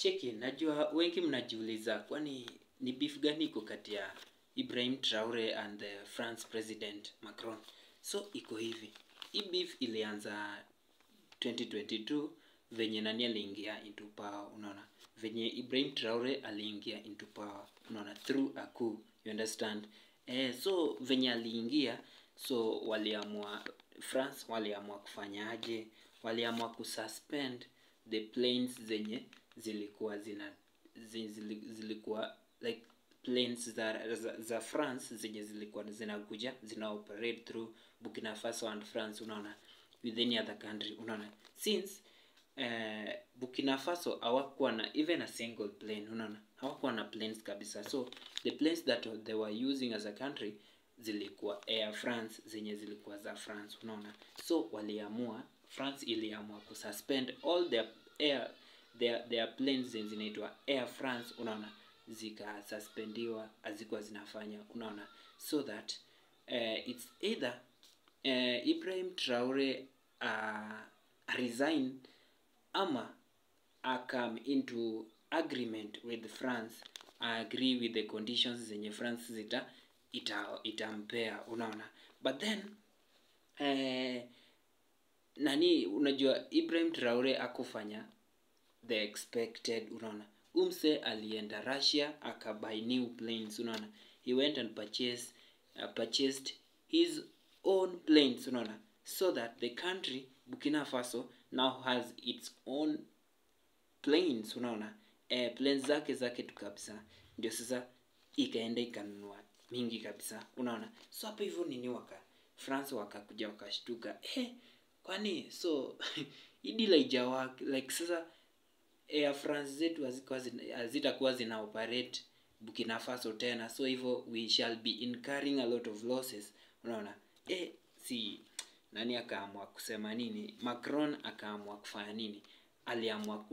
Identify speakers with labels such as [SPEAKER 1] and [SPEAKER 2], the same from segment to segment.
[SPEAKER 1] Cheki, najua wengi mnajiuliza kwani ni beef gani iko kati ya Ibrahim Traore and the France President Macron. So iko hivi. Hii beef ilianza 2022 venye nani aliingia into power, unaona? Venye Ibrahim Traore aliingia into power, unaona, through a coup, you understand? So venye aliingia, so waliamua, France waliamua kufanyaje? Waliamua kususpend the planes zenye zilikuwa zina zilikuwa like planes za France zenye zilikuwa zinakuja zina operate through Burkina Faso and France, unaona, with any other country, unaona. Since Burkina Faso hawakuwa na even a single plane, unaona, hawakuwa na planes kabisa. So the planes that they were using as a country zilikuwa Air France zenye zilikuwa za France, unaona. So waliamua, France iliamua kususpend all their air their planes zenye zinaitwa Air France, unaona, zikasuspendiwa, hazikuwa zinafanya, unaona, so that it's either Ibrahim Traore resign ama come into agreement with France, agree with the conditions zenye France zita itampea, unaona. But then nani, unajua Ibrahim Traore akufanya the expected, unaona. Umse alienda Russia akabuy new planes, unaona. He went and purchased his own planes, unaona, so that the country Burkina Faso now has its own planes, unaona, planes zake tu kabisa. Ndio sasa ikaenda ikanunua mingi kabisa, unaona. So hapo hivyo nini waka France wakakuja wakashtuka, kwani so hii deal haijawork, like sasa Air France zetu hazitakuwa zina operate Burkina Faso tena, so hivyo we shall be incurring a lot of losses, unaona. Si nani akaamua kusema nini? Macron akaamua kufanya nini? Aliamua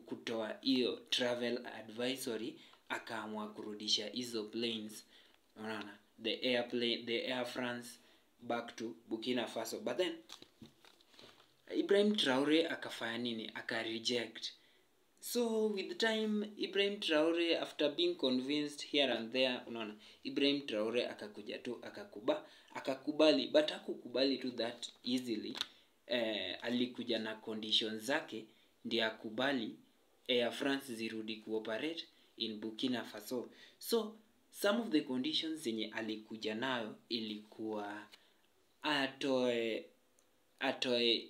[SPEAKER 1] kutoa hiyo travel advisory, akaamua kurudisha hizo planes, unaona, the Air France back to Burkina Faso. But then Ibrahim Traore akafanya nini? Aka reject. So with time Ibrahim Traore, after being convinced here and there, unaona, Ibrahim Traore akakuja tu akakubali, but hakukubali tu that easily. Alikuja na conditions zake ndiye akubali Air France zirudi kuoperate in Burkina Faso. So some of the conditions zenye alikuja nayo ilikuwa atoe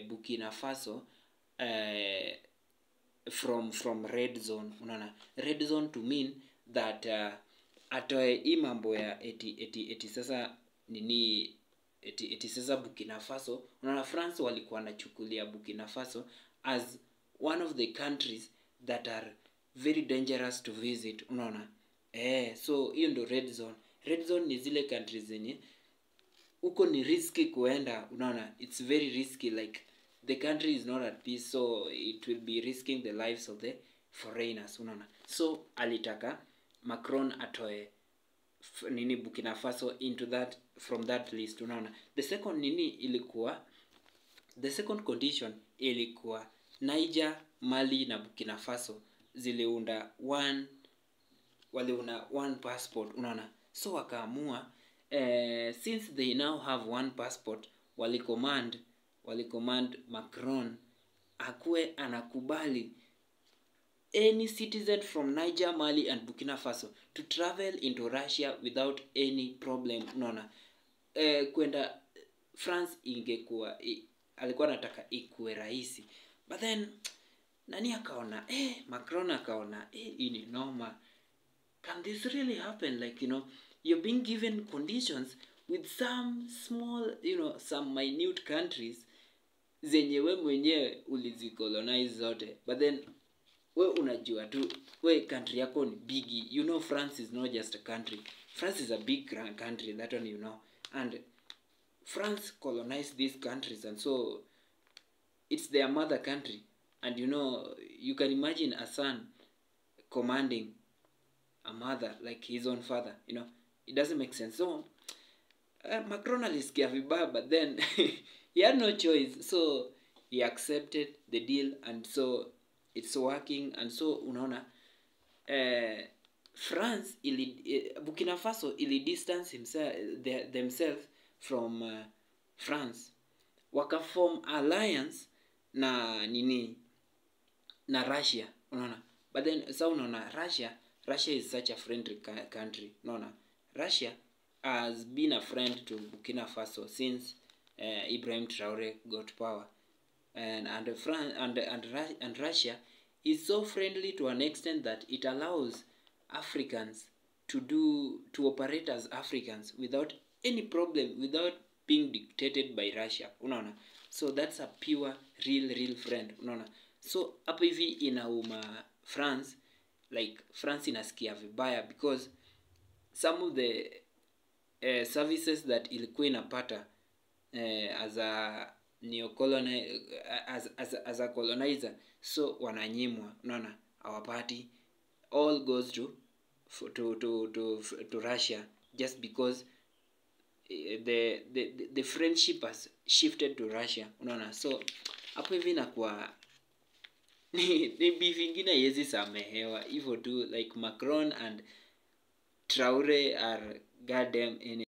[SPEAKER 1] Burkina Faso from red zone, unaona. Red zone to mean that atoe hii mambo ya eti sasa nini, eti sasa Burkina Faso, unaona, France walikuwa wanachukulia Burkina Faso as one of the countries that are very dangerous to visit, unaona. So hiyo ndio red zone. Red zone ni zile countries zenye huko ni risky kuenda, unaona, it's very risky, like the country is not at peace, so it will be risking the lives of the foreigners, unaona. So alitaka Macron atoe nini Burkina Faso into that, from that list, unaona. The second nini ilikuwa, the second condition ilikuwa Niger, Mali na Burkina Faso ziliunda one, waliunda one passport, unaona. So wakaamua, since they now have one passport, walicommand Macron akuwe anakubali any citizen from Niger, Mali and Burkina Faso to travel into Russia without any problem, unaona. Kwenda France ingekuwa, alikuwa anataka ikuwe rahisi. But then nani akaona, Macron akaona, hii ni noma. Can this really happen? Like, you know, you're being given conditions with some small, you know, some minute countries zenye we mwenyewe ulizicolonize zote. But then we unajua tu we country yako ni big. You know, France is not just a country. France is a big country, that one you know. And France colonized these countries, and so it's their mother country. And you know, you can imagine a son commanding a mother like his own father, you know, it doesn't make sense. So Macron alisikia vibaya, but then he had no choice, so he accepted the deal. And so It's working. And so unaona France ili Burkina Faso ili distance themselves from France, wakaform alliance na nini, na Russia, unaona. But then sa unaona Russia is such a friendly country, unaona. Russia has been a friend to Burkina Faso since Ibrahim Traore got power, and France and Russia is so friendly to an extent that it allows Africans to operate as Africans without any problem, without being dictated by Russia, unaona. So that's a pure real friend, unaona. So hapo hivi inauma France, like France inasikia vibaya because some of the services that ilikuwa inapata as a neocoloni as a colonizer, so wananyimwa, unaona, hawapati. All goes to Russia just because the friendship has shifted to Russia, unaona. So hapo hivi inakuwa ni beef ingine haiwezi samehewa hivyo tu, like Macron and Traore are goddamn enemies.